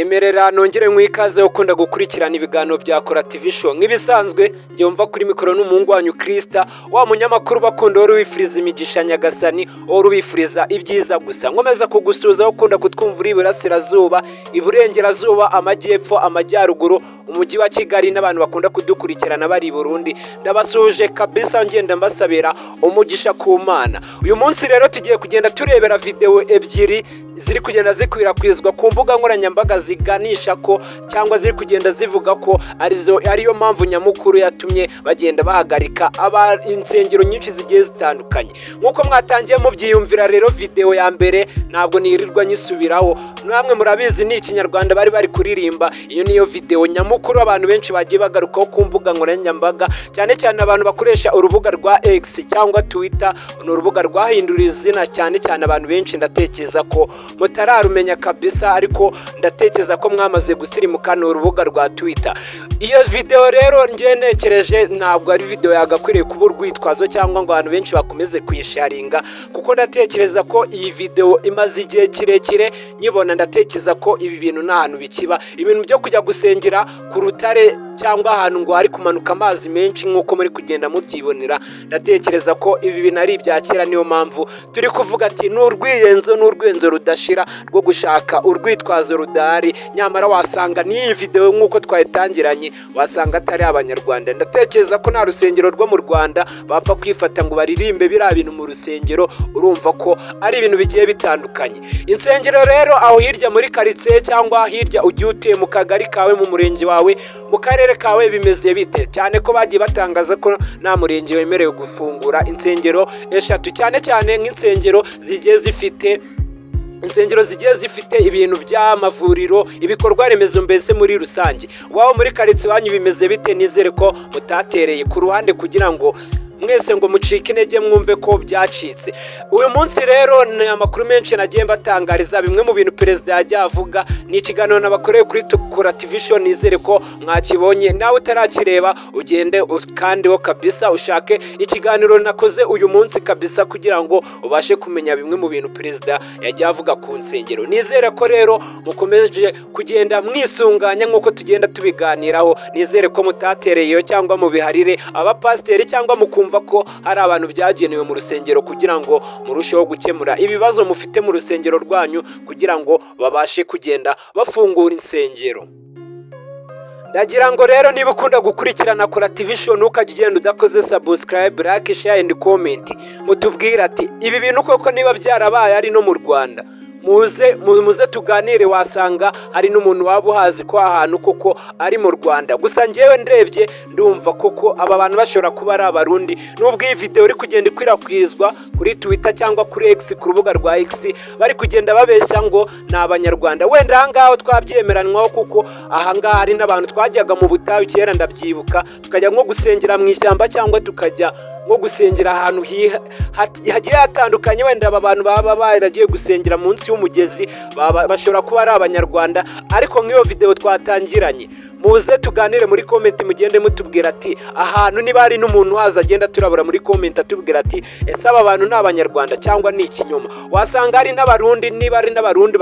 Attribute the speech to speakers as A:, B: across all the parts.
A: Nyemerera nongere nk'ikaze ukunda gukurikirana ibiganiro bya Kora TV Show. Nk'ibisanzwe, njye wumva kuri mikoro n'umuhungu wanyu Krista, wa munyamakuru bakunda, wari wifuriza imigisha Nyagasani, wari ubifuriza ibyiza gusa. Nkomeza kugusuhuza ukunda kutwumva uri iburasirazuba, iburengerazuba, amajyepfo, amajyaruguru, umujyi wa Kigali, n'abantu bakunda kudukurikirana bari i Burundi. Ndabasuhuje kabisa, ngenda mbasabira umugisha ku Mana. Uyu munsi rero tugiye kugenda turebera videwo ebyiri ziri kugenda zikwirakwizwa ku mbuga nkoranyambaga, ziganisha ko cyangwa ziri kugenda zivuga ko arizo ariyo mpamvu nyamukuru yatumye bagenda bahagarika aba insengero nyinshi zigiye zitandukanye, nk'uko mwatangiye mubyiyumvira. Rero videwo ya mbere ntabwo nirirwa nyisubiraho, namwe murabizi, ni Ikinyarwanda bari kuririmba. Iyo niyo videwo nyamukuru abantu benshi bagiye bagarukaho ku mbuga nkoranyambaga, cyane cyane abantu bakoresha urubuga rwa X cyangwa Twitter. Ni urubuga rwahinduriye izina, cyane cyane abantu benshi ndatekereza ko mutararumenya kabisa, ariko ndatekereza ko mwamaze gusirimuka. Ni urubuga rwa Twitter. Iyo videwo rero ngiye ntekereje, ntabwo ari videwo yagakwiriye kuba urwitwazo cyangwa ngo abantu benshi bakomeze kuyisharinga, kuko ndatekereza ko iyi videwo imaze igihe kirekire nyibona. Ndatekereza ko ibi bintu nta hantu bikiba, ibintu byo kujya gusengera ku rutare cyangwa ahantu ngo hari kumanuka amazi menshi, nk'uko muri kugenda mubyibonera. Ndatekereza ko ibi bintu ari ibya kera. Niyo mpamvu turi kuvuga ati ni urwiyenzo, ni urwenzo rudashira rwo gushaka urwitwazo rudahari. Nyamara wasanga n'iyi videwo, nk'uko twayitangiranye, wasanga atari Abanyarwanda. Ndatekereza ko nta rusengero rwo mu Rwanda bapfa kwifata ngo baririmbe biriya bintu mu rusengero. Urumva ko ari ibintu bigiye bitandukanye. Insengero rero aho hirya muri karitsiye cyangwa hirya ugiye utuye, mu kagari kawe, mu murenge wawe, mu karere kawe, bimeze bite? Cyane ko bagiye batangaza ko nta murenge wemerewe gufungura insengero eshatu, cyane cyane nk'insengero zigiye zifite insengero zigiye zifite ibintu by'amavuriro, ibikorwa remezo mbese muri rusange. Waba muri karitsiye iwanyu bimeze bite? Nizere ko mutatereye ku ruhande kugira ngo mwese ngo mucike intege, mwumve ko byacitse. Uyu munsi rero ni amakuru menshi nagiye mbatangariza, bimwe mu bintu perezida yagiye avuga. Ni ikiganiro nabakoreye kuri Kora TV Show, nizere ko mwakibonye. Nawe utarakireba, ugende ukandeho kabisa, ushake ikiganiro nakoze uyu munsi kabisa, kugira ngo ubashe kumenya bimwe mu bintu perezida yagiye avuga ku nsengero. Nizere ko rero mukomeje kugenda mwisunganya nk'uko tugenda tubiganiraho. Nizere ko mutatereyeyo cyangwa mubiharire abapasiteri, cyangwa mukumva ko hari abantu byagenewe mu rusengero, kugira ngo murusheho gukemura ibibazo mufite mu rusengero rwanyu, kugira ngo babashe kugenda bafungura insengero. Ndagira ngo rero niba ukunda gukurikirana Kora TV Show, ntukajye ugenda udakoze subscribe, like, share and comment. Mutubwire ati ibi bintu koko niba byarabaye ari no mu Rwanda, muze tuganire. Wasanga hari n'umuntu waba uhazi ko ahantu koko ari mu Rwanda. Gusa ngewe ndebye ndumva koko aba bantu bashobora kuba ari Abarundi, nubwo iyi videwo iri kugenda ikwirakwizwa kuri Twitter cyangwa kuri X, ku rubuga rwa X, bari kugenda babeshya ngo ni Abanyarwanda. Wenda ahangaha twabyemeranwaho, kuko ahangaha hari n'abantu twajyaga mu butayu kera, ndabyibuka, tukajya nko gusengera mu ishyamba cyangwa tukajya nko gusengera ahantu hagiye hatandukanye. Wenda aba bantu baba baragiye gusengera munsi y'umugezi bashobora kuba ari Abanyarwanda. Ariko nk'iyo videwo twatangiranye, muze tuganire muri comment, mugende mutubwira ati ahantu niba hari n'umuntu waza agenda turabura muri comment, atubwira ati ese aba bantu ni Abanyarwanda cyangwa ni ikinyoma? Wasanga hari n'Abarundi. Niba hari n'Abarundi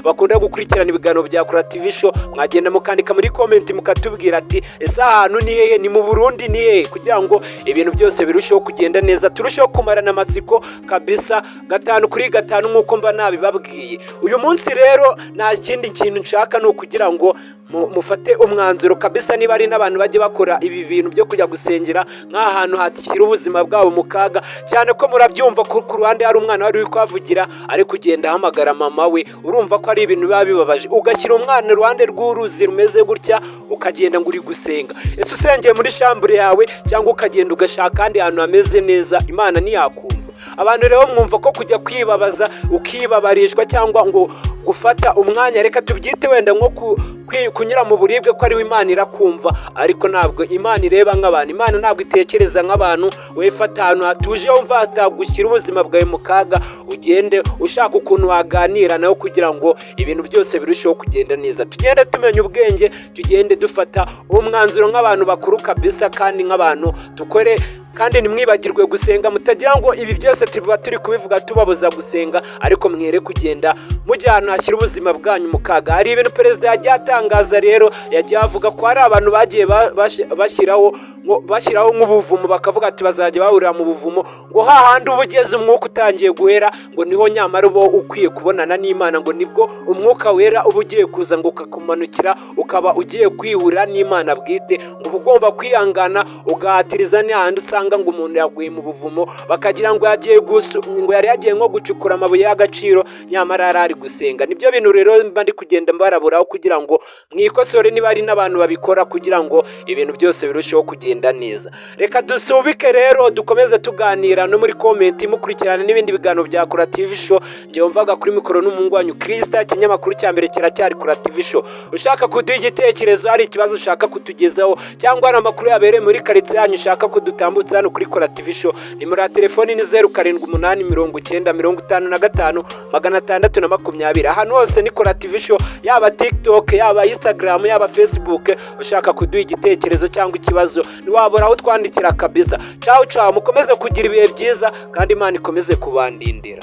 A: bakunda gukurikirana ibiganiro bya Kora TV Show, mwagenda mukandika muri comment, mukatubwira ati ese ahantu ni hehe? Ni mu Burundi? Ni hehe? Kugira ngo ibintu byose birusheho kugenda neza, turusheho kumarana amatsiko kabisa, gatanu kuri gatanu, nk'uko mba nabibabwiye. Uyu munsi rero nta kindi kintu nshaka, ni ukugira ngo mufate umwanzuro kabisa. Niba ari n'abantu bajya bakora ibi bintu byo kujya gusengera nk'ahantu hashyira ubuzima bwabo mu kaga, cyane ko murabyumva ko ku ruhande hari umwana wari uri kuhavugira, ari kugenda ahamagara mama we. Urumva ko ari ibintu biba bibabaje, ugashyira umwana iruhande rw'uruzi rumeze gutya, ukagenda ngo uri gusenga. Ese usengeye muri chambre yawe cyangwa ukagenda ugashaka ahandi hantu hameze neza, Imana ntiyakumva? Abantu rero mwumva ko kujya kwibabaza, ukibabarishwa, cyangwa ngo gufata umwanya, reka tubyite wenda nko kunyura mu buribwe, ko ariwe Imana irakumva. Ariko ntabwo Imana ireba nk'abantu, Imana ntabwo itekereza nk'abantu. Wowe fata ahantu hatuje, wumva hatagushyira ubuzima bwawe mu kaga, ugende ushaka ukuntu waganira nawe, kugira ngo ibintu byose birusheho kugenda neza. Tugende tumenya ubwenge, tugende dufata umwanzuro nk'abantu bakuru kabisa, kandi nk'abantu dukore. Kandi ntimwibagirwe gusenga, mutagira ngo ibi byose tuba turi kubivuga tubabuza gusenga, ariko mwere kugenda mujya ahantu hashyira ubuzima bwanyu mu kaga. Hari ibintu perezida yagiye atangaza rero, yagiye avuga ko hari abantu bagiye bashyiraho nk'ubuvumo, bakavuga ati bazajya bahurira mu buvumo, ngo hahandi uba ugeze umwuka utangiye guhera, ngo niho nyamara uba ukwiye kubonana n'Imana, ngo nibwo Umwuka Wera uba ugiye kuza, ngo ukakumanukira, ukaba ugiye kwihura n'Imana bwite, ngo uba ugomba kwihangana ugahatiriza. N'ahandi usanga ngo umuntu yaguye mu buvumo, bakagira ngo yagiye ngo yari yagiye nko gucukura amabuye y'agaciro, nyamara yari ari gusenga. Nibyo bintu rero mba ndi kugenda mbaraburaho kugira ngo mwikosore niba hari n'abantu babikora, kugira ngo ibintu byose birusheho kugenda neza. Reka dusubike rero, dukomeze tuganira no muri comment, mukurikirana n'ibindi biganiro bya Kora TV Show. Njye wumvaga kuri mikoro n'umuhungu wanyu Krista. Ikinyamakuru cya mbere kiracyari Kora TV Show. Ushaka kuduha igitekerezo, hari ikibazo ushaka kutugezaho, cyangwa hari amakuru yabereye muri karitsiye yanyu ushaka kudutambutsa hano kuri Kora TV Show, nimero ya telefoni ni 0789055620. Ahantu hose ni Kora TV Show, yaba TikTok, yaba Instagram, yaba Facebook. Ushaka kuduha igitekerezo cyangwa ikibazo, ntiwabura aho twandikira kabisa. Cawu cawu, mukomeze kugira ibihe byiza kandi Imana ikomeze kubandindira.